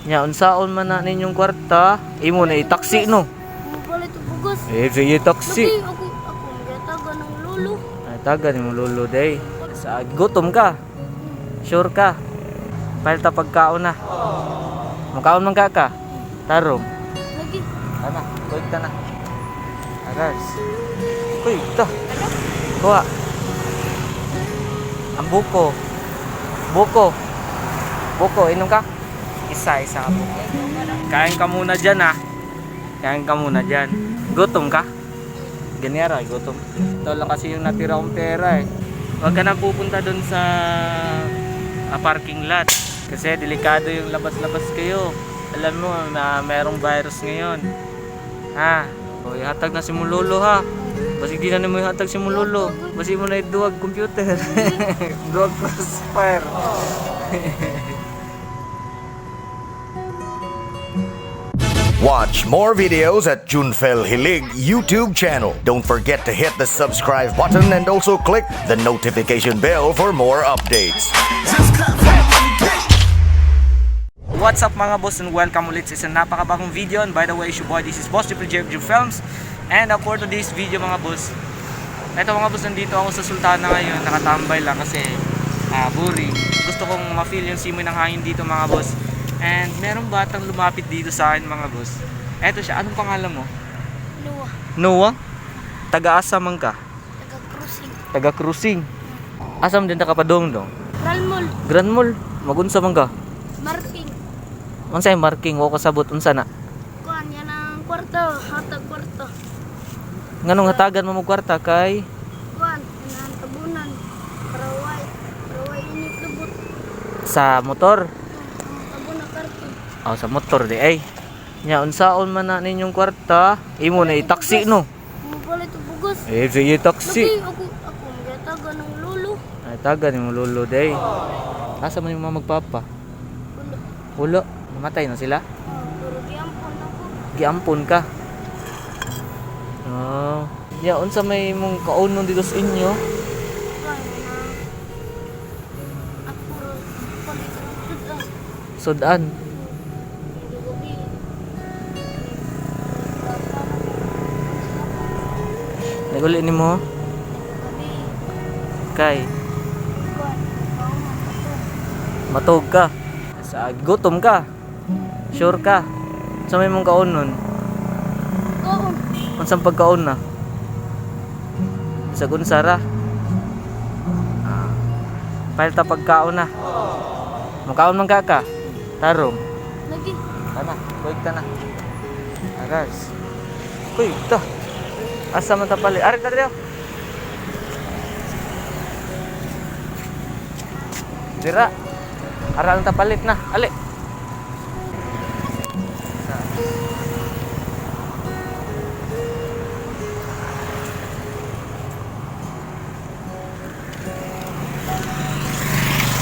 Nya unsaon man na ninyong kwarta, imo na i-taxi no. Mupalit og bugas. Eh, sige taxi. Lagi ako ako gatagan ng lolo. Ay, taga ni mo lolo day. Sa gutom ka. Sure ka. Palta pagkaon na. Makaon man ka ka. Tarong. Lagi. Tana, kuig ta na. Aras. Kuig ta. Kuha. Ang buko. Buko. Buko, inom ka? Isa, isa ka buko. Kain ka muna dyan ah. Kain ka muna dyan. Gutom ka? Ganyan ay gutom. Ito lang kasi yung natira kong pera eh. Huwag ka na pupunta dun sa parking lot. Kasi delikado yung labas-labas kayo. Alam mo na merong virus ngayon. Ha? O, ihatag na si Mulolo ha. Basig di na nimo ihatag si Mulolo. Basig mo na iduwag computer. Duwag crossfire. Watch more videos at Junfel Hilig YouTube channel. Don't forget to hit the subscribe button and also click the notification bell for more updates. What's up mga boss and welcome ulit sa isang napakabagong video. And by the way, it's your boy, this is Boss Triple J of G Films. And for today's video mga boss, eto mga boss, nandito ako sa Sultana ngayon. Nakatambay lang kasi boring. Gusto kong ma-feel yung simoy ng hangin dito mga boss. And merong batang lumapit dito sa akin mga boss. Eto siya, anong pangalan mo? Noah. Noah? Taga-asa man ka? Taga cruising. Taga-cruising. Asam din ta kapadong dong? Ralmol. Grand Mall. Magunsa man ka? Marking. Unsay marking wa ko sabot unsa na? Kuan yan ang kwarto, hatag kwarto. Nganong hatagan mo mo kwarta kay Kuan yan ang tabunan. Para way init lubot. Sa motor. Ang tabunan karto. Oh, sa motor di ay. Nya unsaon man na ninyong kwarta, imo na i-taxi no. Mupalit og bugas. Eh sige taxi. Lagi ako ako gatagan ng lolo. Ay taga ni mo lolo day. Asa man yung mga magpapa? Wala. Wala, namatay na sila. Ah, pero giampon ako. Giampon ka. Oh. Nya unsa may imong kaunon dito sa inyo? Kuan yan ang ako ro palit og sudan. Sudan. Hindi gabi. Naguli nimo Gabi. kay Kuan kaon matog ka. Sa gutom ka. Sure ka. Sa may mong kaunon? Kaon. Unsang pagkaon na? Sa unsara. Ah. Palta pagkaon na. Makaon man ka ka. Tarong. Lagi. Tana, kuig ta na. Aras. Kuig ta. Asa man ta palit? Ari ta diri. Dira. Ara ang tapalit na. Ali.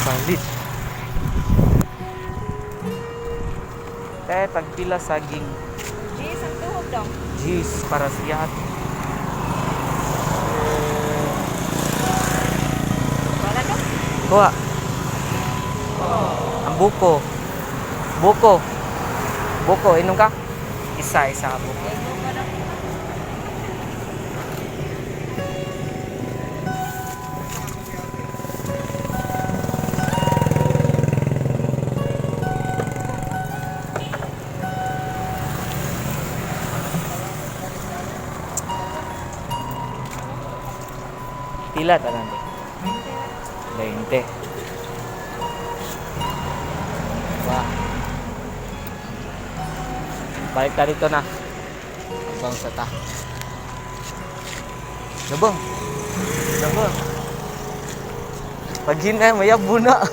Palit. Kaya tagpila saging. Jeez, ang tuhog dong. Jeez, para siya. Wala ka? Kuha. Ang buko. Buko. Buko, inom ka? Isa, isa ka buko. Pila tanan di? 20. Ba. Balik ta dito na. Abang sa ta. Labang. Labang. Pag hinay, mayabo na.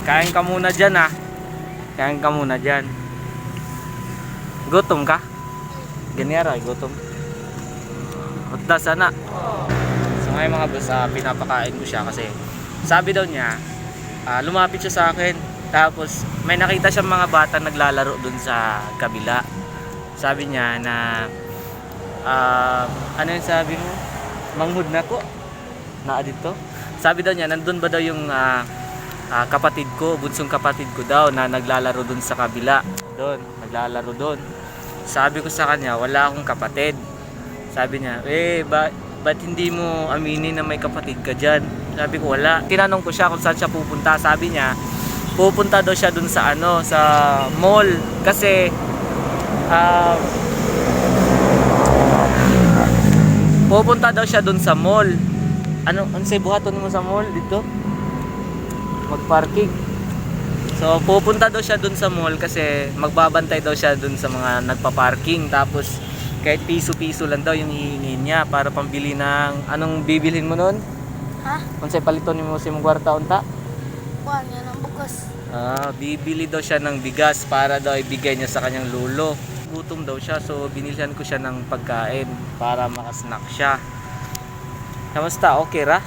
Kain ka muna dyan ah. Kain ka muna dyan. Gutom ka? Ganyan ay gutom. Utda sana. So ngayon mga boss, pinapakain ko siya kasi sabi daw niya, lumapit siya sa akin. Tapos may nakita siyang mga bata naglalaro dun sa kabila. Sabi niya na, ano yung sabi mo? Manghud na ko. Naa dito. Sabi daw niya, nandun ba daw yung kapatid ko, bunsong kapatid ko daw na naglalaro dun sa kabila. Doon, naglalaro doon. Sabi ko sa kanya, wala akong kapatid. Sabi niya, eh, ba't hindi mo aminin na may kapatid ka dyan? Sabi ko, wala. Tinanong ko siya kung saan siya pupunta. Sabi niya, pupunta daw siya dun sa ano, sa mall. Kasi, pupunta daw siya dun sa mall. Ano, ano say buhaton mo sa mall dito? Magparking. So, pupunta daw siya dun sa mall kasi magbabantay daw siya dun sa mga nagpa-parking. Tapos, kahit piso-piso lang daw yung hihingin niya para pambili ng anong bibilhin mo nun? Ha? Unsay paliton nimo sa imong kwarta unta? Kuan yan ang bukas. Ah, bibili daw siya ng bigas para daw ibigay niya sa kanyang lolo. Gutom daw siya, so binilhan ko siya ng pagkain para makasnack siya. Kamusta? Okay ra?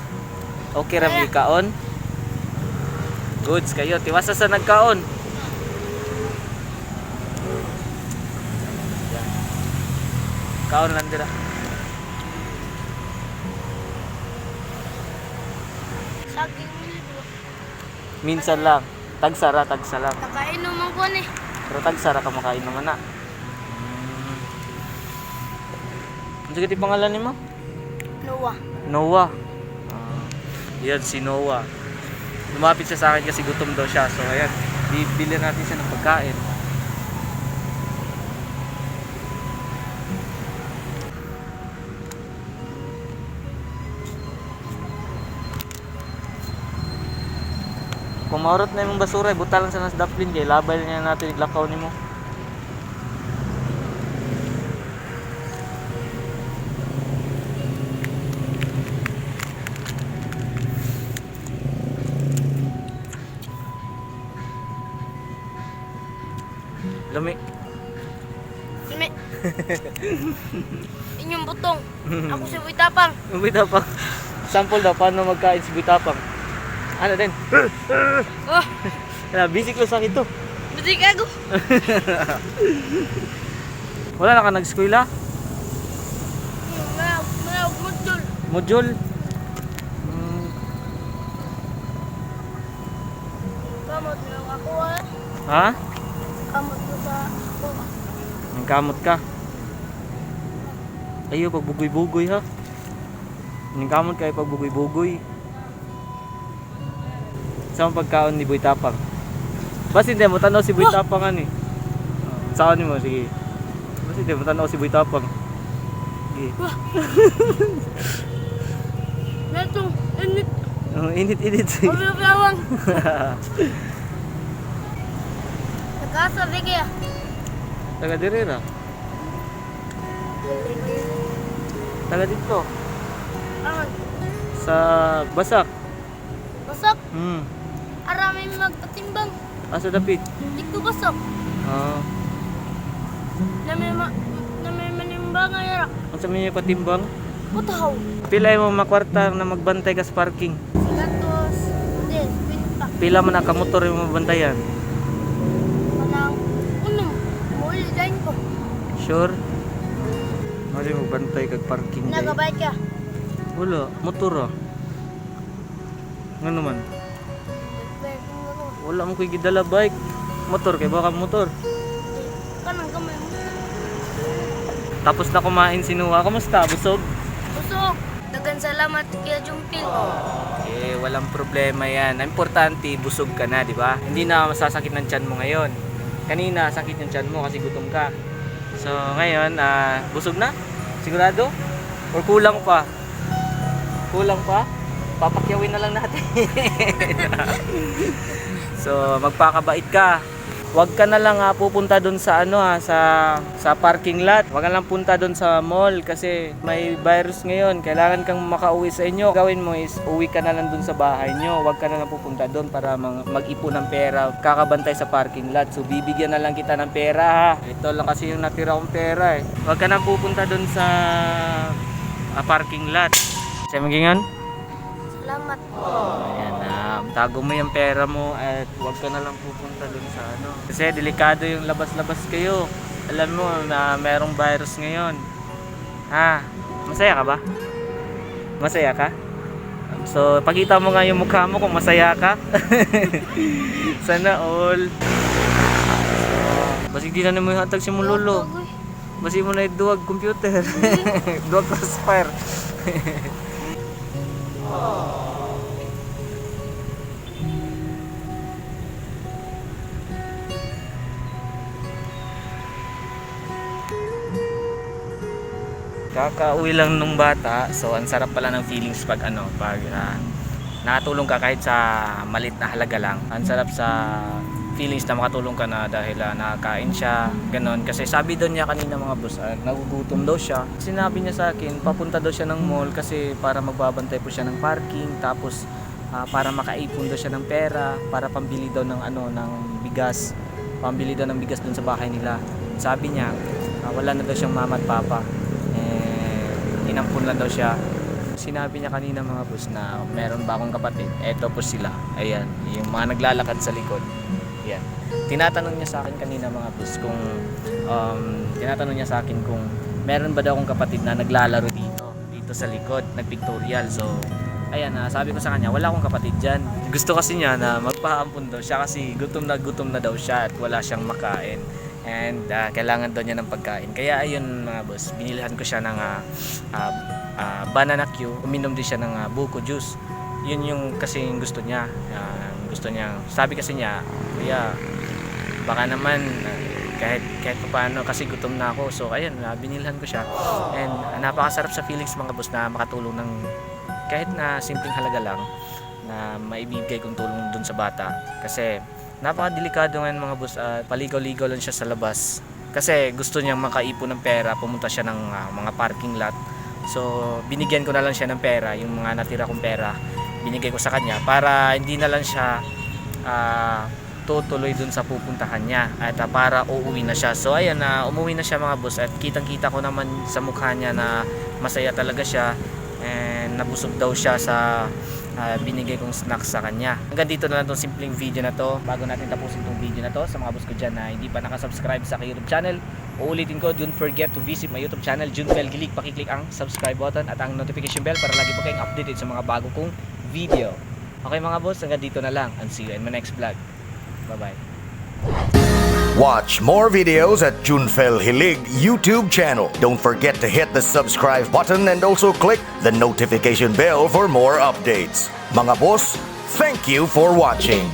Okay ra may kaon? Goods kayo. Tiwasa sa nagkaon. Yan. Kaon lang dira. Saging libro. Minsan lang. Tagsara, tagsa lang. Nakainom ang kuan eh. Pero tagsara ka makain naman na. Ano sige pangalan nimo? Noah. Noah. Ah, yan si Noah. Lumapit siya sa akin kasi gutom daw siya. So ayan, bibili natin siya ng pagkain. Kung maurot na imong basura, buta lang sa nas daplin kay labay niya natin iglakaw nimo. Lami. Lami. Inyong butong. Ako si Buitapang. Buitapang. Sample daw paano magkain si Buitapang. Ano din? Oh, Kaya basic lang sa akin to. buti ka ko. Wala na ka nag-eskwela? Mayag mudol. Module? Mm, Kamot na ako ah. ha? Kamot ko sa ako. Ang kamot ka. Ayo, pagbugoy-bugoy ha. Ang kamot kayo pagbugoy-bugoy. Sa ang pagkaon ni Boy Tapang. Basta hindi mo tanaw si Boy Tapang ano eh. Saan mo sige. Basta hindi mo tanaw si Boy Tapang. Sige. Neto, init. Oh, init-init. Mabiblawang. Nagkasabi kaya. Taga dire ra. Taga dito. Aron, Sa Basak. basak. Arami magpatimbang. Asa dapit. Di ko basak. Ah, Nami manimbang ay ra. unsa may patimbang? Putaw. Pila mo makwarta na magbantay ka sa parking? Gatos. Hindi, pinta. Pila man ka motor yung mabantayan? Kanang uno. Muli din ko. Sure? Mali mo bantay kag parking day. Nagabay ka. Wala, motor ah. Ngano man? Wala mo ko'y gidala bike. Motor kay baka motor. Kanang gamay mo. Tapos na kumain si Noah. Kamusta? Busog? Busog. Dagan salamat kaya Jumpil. Eh, walang problema yan. Ang importante, busog ka na, di ba? Hindi na masasakit ng tiyan mo ngayon. Kanina, sakit yung tiyan mo kasi gutom ka. So, ngayon, busog na? Sigurado? Or kulang pa? Kulang pa? Papakyawin na lang natin. So, magpakabait ka. Huwag ka na lang pupunta doon sa ano ha, sa parking lot. Huwag ka lang punta doon sa mall kasi may virus ngayon. Kailangan kang makauwi sa inyo. Gawin mo is uwi ka na lang doon sa bahay nyo. Huwag ka na lang pupunta doon para mag-ipon ng pera. Kakabantay sa parking lot. So bibigyan na lang kita ng pera ha. Ito lang kasi yung natira kong pera eh. Huwag ka na pupunta doon sa parking lot. Sa magingan? Salamat. Ayan na, tago mo yung pera mo at huwag ka na lang pupunta dun sa ano. Kasi delikado yung labas-labas kayo. Alam mo na merong virus ngayon. Ha? Masaya ka ba? Masaya ka? So, pakita mo nga yung mukha mo kung masaya ka. Sana all. So, basig di na nimo hatag si mo lolo. Agoy. Basig mo na duwag computer. Duwag crossfire. Kakauwi lang nung bata, so ang sarap pala ng feelings pag ano, pag nakatulong ka kahit sa malit na halaga lang. Ang sarap sa feelings na makatulong ka na dahil nakakain siya, ganun. Kasi sabi daw niya kanina, mga boss, nagugutom daw siya. Sinabi niya sa akin, papunta daw siya ng mall kasi para magbabantay po siya ng parking, tapos para makaipon daw siya ng pera, para pambili daw ng ano, ng bigas. Pambili daw ng bigas dun sa bahay nila. Sabi niya, wala na daw siyang mama at papa. Eh, inampun lang daw siya. Sinabi niya kanina, mga boss, na meron ba akong kapatid. Eto po sila. Ayan, yung mga naglalakad sa likod. Ayan. Tinatanong niya sa akin kanina, mga boss, kung tinatanong niya sa akin kung meron ba daw akong kapatid na naglalaro dito, dito sa likod, nagpictorial. So, ayan, sabi ko sa kanya, wala akong kapatid dyan. Gusto kasi niya na magpaampun daw siya kasi gutom na daw siya at wala siyang makain. And kailangan daw niya ng pagkain. Kaya ayun, mga boss, binilhan ko siya ng banana Q. Uminom din siya ng buko juice. Yun yung kasi yung gusto niya. Gusto niya. Sabi kasi niya, "Kuya, baka naman kahit kahit pa paano kasi gutom na ako." So ayun, binilhan ko siya. And napakasarap sa feelings, mga boss, na makatulong ng kahit na simpleng halaga lang na maibigay kong tulong dun sa bata. Kasi napakadelikado ngayon, mga boss, at paligaw-ligaw lang siya sa labas. Kasi gusto niyang makaipon ng pera, pumunta siya ng mga parking lot. So binigyan ko na lang siya ng pera, yung mga natira kong pera, binigay ko sa kanya para hindi na lang siya tutuloy dun sa pupuntahan niya at para uuwi na siya. So ayan na, umuwi na siya, mga boss, at kitang-kita ko naman sa mukha niya na masaya talaga siya and nabusog daw siya sa binigay kong snacks sa kanya. Hanggang dito na lang tong simpleng video na to. Bago natin tapusin tong video na to, sa mga boss ko dyan na hindi pa nakasubscribe sa aking YouTube channel, uulitin ko, don't forget to visit my YouTube channel, Junfel Gilig. Pakiclick ang subscribe button at ang notification bell para lagi po kayong updated sa mga bago kong video. Okay, mga boss, hanggang dito na lang and see you in my next vlog. Bye-bye. Watch more videos at Junfel Hilig YouTube channel. Don't forget to hit the subscribe button and also click the notification bell for more updates. Mga boss, thank you for watching.